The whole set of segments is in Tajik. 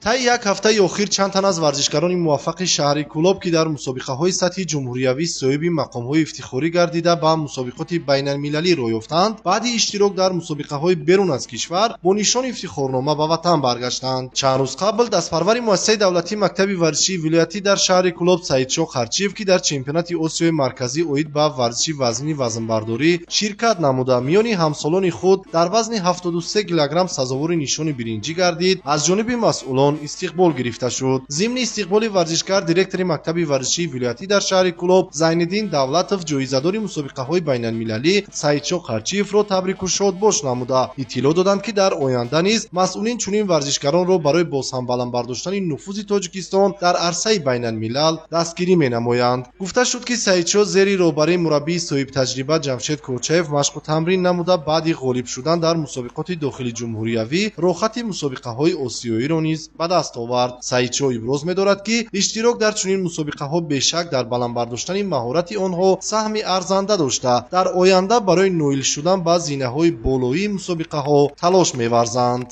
Таи як ҳафтаи охир чанд тан аз варзишгарони муваффақи шаҳри Кӯлоб, ки дар мусобиқаҳои сатҳи ҷумҳуриявӣ соҳиби мақомҳои ифтихорӣ гардида ба мусобиқоти байналмилалӣ роҳ ёфтанд, баъди иштирок дар мусобиқаҳои берун аз кишвар бо нишони ифтихорнома ба ватан баргаштанд. Чанд рӯз қабл дастпарвари муассисаи давлатии мактаби варзишии вилоятӣ дар шаҳри Кӯлоб Саидшоҳ Харчиев, ки дар чемпионати Осиёи Марказӣ оид ба варзиши вазнини вазнбардорӣ ширкат намуда, миёни ҳамсолони худ дар вазни 73 килограмм сазовори нишони биринҷӣ гардид, аз ҷониби масъулон истиқбол гирифта шуд. Зимни истиқболи варзишгар директори мактаби варзишии вилоятӣ дар шаҳри Кӯлоб Зайниддин Давлатов ҷоизадори мусобиқаҳои байналмилалӣ Саидшоҳ Харчиевро табрику шодбош намуда, иттилоъ доданд, ки дар оянда низ масъулин чунин варзишгаронро барои боз ҳам баланд бардоштани нуфузи Тоҷикистон дар арсаи байналмилал дастгирӣ менамоянд. Гуфта шуд, ки Саидшоҳ зери роҳбарии мураббии соҳибтаҷриба Ҷамшед Кӯрчаев машқу тамрин намуда, баъди ғолиб шудан дар мусобиқоти дохили ҷумҳуриявӣ роҳхати мусобиқаҳои осиёиро низ ба даст овард. Саидшоҳ иброз медорад, ки иштирок дар чунин мусобиқаҳо бешак дар баланд бардоштани маҳорати онҳо саҳми арзанда дошта, дар оянда барои ноил шудан ба зинаҳои болоии мусобиқаҳо талош меварзанд.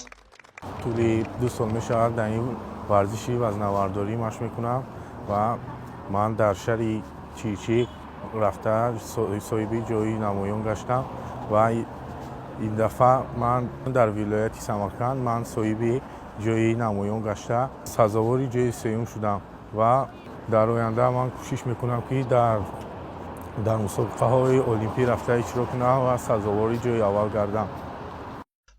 Тӯли 2 сол мешавад дар ин варзиши вазнавардорӣ машқ мекунам ва ман дар шаҳри Чирчиқ рафта соҳиби ҷои намоён гаштам ва ин дафъа ман дар вилояти Самарқанд ман соҳиби ҷои намоён гашта сазовори ҷои сеюм шудам ва дар оянда ман кӯшиш мекунам, ки дар мусобиқаҳои олимпӣ рафта иштирок кунам ва сазовори ҷои аввал гардам.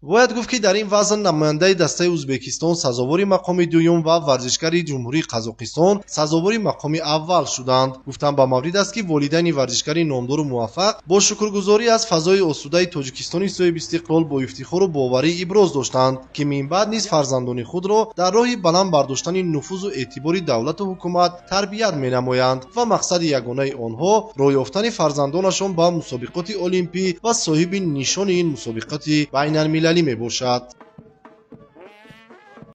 Бояд гуфт, ки дар ин вазн намояндаи дастаи Ӯзбекистон сазовори мақоми дуюм ва варзишгари Ҷумҳурии Қазоқистон сазовори мақоми аввал шуданд. Гуфтан ба маврид аст, ки волидайни варзишгари номдору муваффақ бо шукргузорӣ аз фазои осудаи Тоҷикистони соҳибистиқлол бо ифтихору боварӣ иброз доштанд, ки минбаъд низ фарзандони худро дар роҳи баланд бардоштани нуфузу эътибори давлату ҳукумат тарбият менамоянд ва мақсади ягонаи онҳо роҳ ёфтани фарзандонашон ба мусобиқоти олимпӣ ва соҳиби нишони ин мусобиқоти байналмилалӣ мебошад.